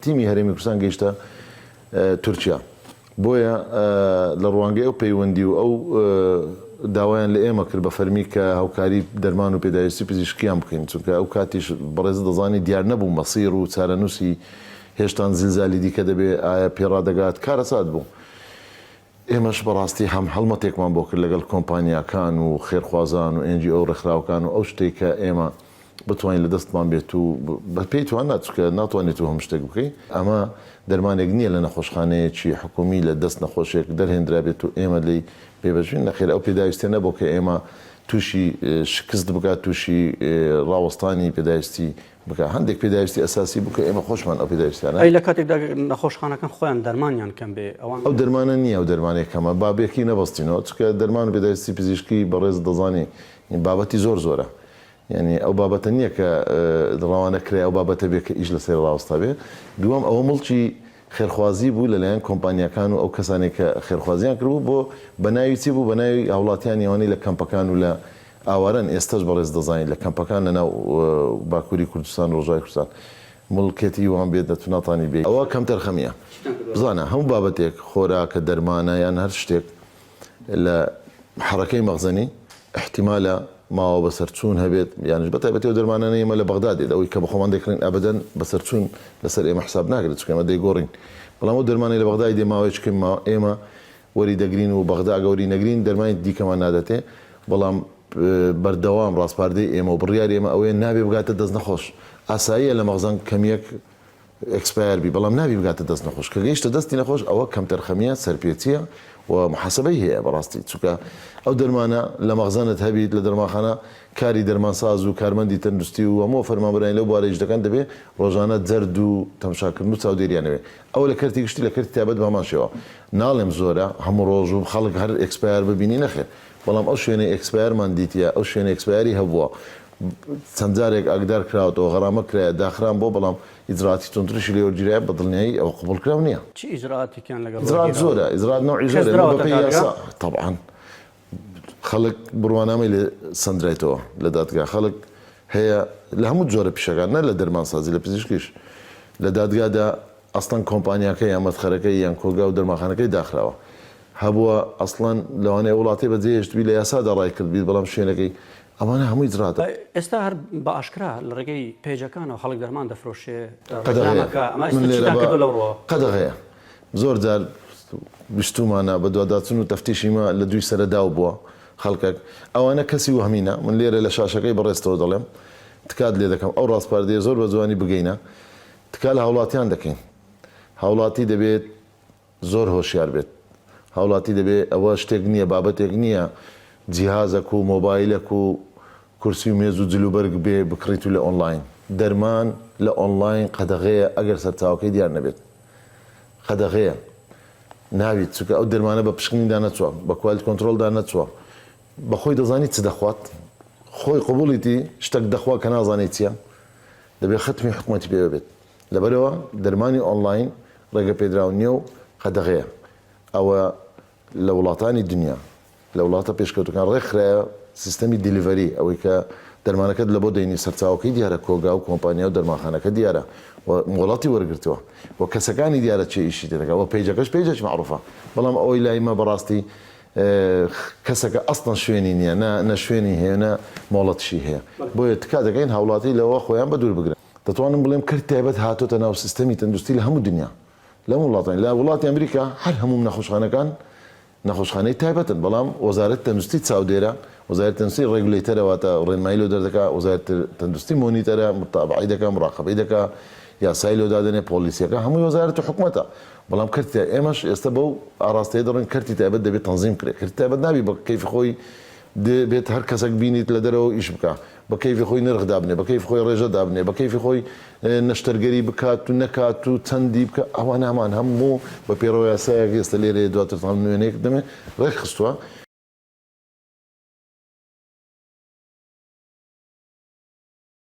تیمی هەرێمی کوردستان گەیشتە تورکیا، بۆیە لە ڕوانگەی ئەو پەیوەندی و ئەو داوایان لە ئێمە کرد بە فەرمی کە هاوکاری دەرمان و پێداویستی پزیشکیان بکەین، چونکە ئەو کاتیش بەڕێزت دەزانی دیار نەبوو مەسیر و چارەنووسی هێشتان زلزالی دیکە دەبێ ئایا پێڕادەگات، کارەسات بوو. ئێمەش بەڕاستی هەم هەڵمەتێکمان بۆ کرد لەگەڵ کۆمپانیاکان و خێرخوازان و NGO ڕێکخراوەکان و ئەو شتەی کە ئێمە بتوانین لە دەستمان بێت و بە پێی توانا چونکە ناتوانیت تۆ هەموو شتێک بکەی ئەمە دەرمانێک نییە لە نەخۆشخانەیەکی حکومی لە دەست نەخۆشێک دەرهێندرابێت و ئێمە لێی بێبەش بین نەخێر ئەو پێداویستیە نەبوو کە ئێمە تووشی شکست بکات تووشی ڕاوەستانی پێداویستی بکە هەندێک پێداویستی ئەساسی بوو کە ئێمە خۆشمان ئەو پێداویستیانە. ئەی لە کاتێکدا نەخۆشخانەکان خۆیان دەرمانیان کەم بێ ئەوان. ئەو دەرمانە نییە ئەو دەرمانەی کەمە با بێکی نەبەستینەوە چونکە دەرمان و پێداویستی پزیشکی بەڕێزت دەزانی بابەتی زۆر زۆرە یانی ئەو بابەتە نییە کە ڕەوانە کرای ئەو بابەتە بێ کە ئیش لەسەری ڕاوەستا بێ دووەم ئەوە موڵکی خێرخوازی بوو لەلایەن کۆمپانیاکان و ئەو کەسانەی کە خێرخوازیان کردبوو بۆ بە ناوی چی بوو بە ناوی هاوڵاتیانی ئەوانەی لە کەمپەکان و لە ئاوارەن ئێستەش بەڕێز دەزانیت لە کەمپەکان لە ناو باکوری کوردستان و ڕۆژاوای کوردستان موڵکێتی وان بێت دەتو ناتانی بێی ئەوە کەمتەرخەمیە بزانە هەموو بابەتێک خۆراکە دەرمانە یان هەر شتێک لە حەڕەکەی مەخزەنی ئیحتیمالە ماوە بەسەرچوون هەبێت یانیش بە تایبەتی ئەو دەرمانانەی ئێمە لە بەغدا دێت ئەوەی کە بە خۆمان دەیکڕین ئەبەدەن بەسەرچوون لەسەر ئێمە حساب ناکرێت چونکە ئێمە دەیگۆڕین بەڵام ئەو دەرمانەی لە بەغدای دێ ماوەیەکی کەم ماوە ئێمە وەری دەگرین و بەغدا ئەگە وەری نەگرین دەرمانی دیکەمان نادەتێ بەڵام بەردەوام ڕاسپاردەی ئێمە و بڕیاری ئێمە ئەوەیە نابێ بگاتە دەست نەخۆش ئاساییە لە مەخزەن کەمیەک expire بی بەڵام نابی بگاتە دەست نەخۆش کە گەیشتە دەستی نەخۆش ئەوە کەمتەرخەمیە سەرپێچیە و محاسبەی هەیە بەڕاستی چونکە ئەو دەرمانە لە مەخزەنت هەبیت لە دەرمانخانە کاری دەرمانساز و کارمەندی تەندروستی و هەموو فەرمانبەرانی لەو بوارە ئیش دەکەن دەبێ ڕۆژانە جەرد و تەمشاکردن و چاودێریان هەبێ ئەوە لە کەرتی گشتی لە کەرتی تایبەت بە هەمان شێوە ناڵێم زۆرە هەموو ڕۆژ و خەڵک هەر expire ببینی نەخێر بەڵام ئەو شوێنەی expire مان دیتیە ئەو شوێنە expire ی هەبووە چەند جارێک ئاگدار کراوەتەوە، غەرامە کرایە، داخران بۆ، بەڵام ئیجرائاتی توندتریشی لێ وەرگیرایە، بە دڵنیایی ئەوە قبوڵکراو نییە. چ ئیجرائاتێکیان لەگەڵ ئیجرائات وەرگیراوە؟ زۆرە، ئیجرائات نەوعی کەس زۆرە، ئێمە دراوەتە بەپێی دادگا؟ یاسا، تەبعەن خەڵک بڕوانامەی لێ سەندرایتەوە لە دادگا، خەڵک هەیە لە هەموو جۆرە پیشەکان نە لە دەرمانسازی لە پزیشکیش لە دادگادا ئەسڵەن کۆمپانیاکە یان مەدخەرەکەی یان کۆگا و دەرمانخانەکەی داخراوە هەبووە ئەسڵەن لەوانەیە وڵاتەی بەجێ هێشتبی لە یاسادا ڕایکردبیت بەڵام شوێنەکەی ئەمانە هەمووی ئیجراتە. ئێستا هەر بە ئاشکرا لە ڕێگەی پەیجەکانەوە خەڵک دەرمان دەفرۆشێ قەدەغەیە ڕێکلامەکە ئەمە من ئێستا لێرە چیتان بە کردووە لەو ڕووەوە؟ قەدەغەیە زۆر جار بیستوومانە بەدواداچون و تەفتیشی مە لە دووی سەرە داو بووە خەڵکەک ئەوانە کەسی وەهمینە من لێرە لە شاشەکەی بەڕێزتەوە دەڵێم تکات لێ دەکەم ئەو ڕاسپاردەیە زۆر بە جوانی بگەینە تکا لە هاوڵاتیان دەکەین هاوڵاتی دەبێت زۆر هۆشیار بێت هاوڵاتی دەبێ ئەوە شتێک نییە بابەتێک نییە جیهازەک و مۆبایلەک و کورسی و مێز و جل و بەرگ بێ بکڕیت و لە ئۆنڵاین دەرمان لە ئۆنڵاین قەدەغەیە ئەگەر سەرچاوەکەی دیار نەبێت قەدەغەیە نابیت چونکە ئەو دەرمانە بە پشکنیندا نەچووە بە quality control دا نەچووە بەخۆی دەزانی چ دەخوات خۆی قبوڵیتی شتەک دەخوا کە نازانێت چییە دەبێت ختمی حکومەتی پێوە بێت لەبەرئەوە دەرمانی ئۆنڵاین ڕێگەپێدراو نییە و قەدەغەیە. ئەوە لە وڵاتانی دنیا، لە وڵاتە پێشکەوتووەکان ڕێکخرایە سیستەمی delivery، ئەوەی کە دەرمانەکەت لەبۆ دەینی سەرچاوەکەی دیارە، کۆگا و کۆمپانیا و دەرمانخانەکە دیارە و مۆڵەتی وەرگرتووە و کەسەکانی دیارە کێ ئیشی تێدەکات و page ەکەش page ێکی مەعروفە. بەڵام ئەوەی لای مە بەڕاستی کەسەکە ئەسڵەن شوێنی نییە، نە نە شوێنی هەیە نە مۆڵەتیشی هەیە. بۆیە تکا دەکەین هاوڵاتی لەوە خۆیان بەدوور بگرن. دەتوانم بڵێم کەرتی تایبەت هاتۆتە ناو سیستەمی تەندروستی لە هەموو دنیا لە هەموو وڵاتانی لە وڵاتی ئەمریکا هەر هەموو نەخۆشخانەکان نەخۆشخانەی تایبەتن بەڵام وەزارەت تەندروستی چاودێرە وەزارەت تەندروستی regulator ە واتە ڕێنمایی لۆ دەردەکا وەزارەت تەندروستی monitor ە متابعەی دەکا مراقەبەی دەکا یاسای لۆ دادەنێ پۆلیسیەکە هەمووی وەزارەت و حکومەتە بەڵام کەرتی تایبەت ئێمەش ئێستا بەو ئاڕاستەیە دەڕۆین کەرتی تایبەت دەبێت تەنزیم کرێ کەرتی تایبەت نابی بە کەیفی خۆی بێت هەر کەسەک بینیت لە دەرەوە ئیش بکا بە کەیفی خۆی نرخ دابنێ بە کەیفی خۆی ڕێژە دابنێ بە کەیفی خۆی نەشتەرگەری بکات و نەکات و چەندی بکا ئەوانە هەمان هەموو بە پەیڕەو یاسایەک ئێستا لێرەیە دواتر تام نوێنەیەک دەمێ ڕێک خستووە.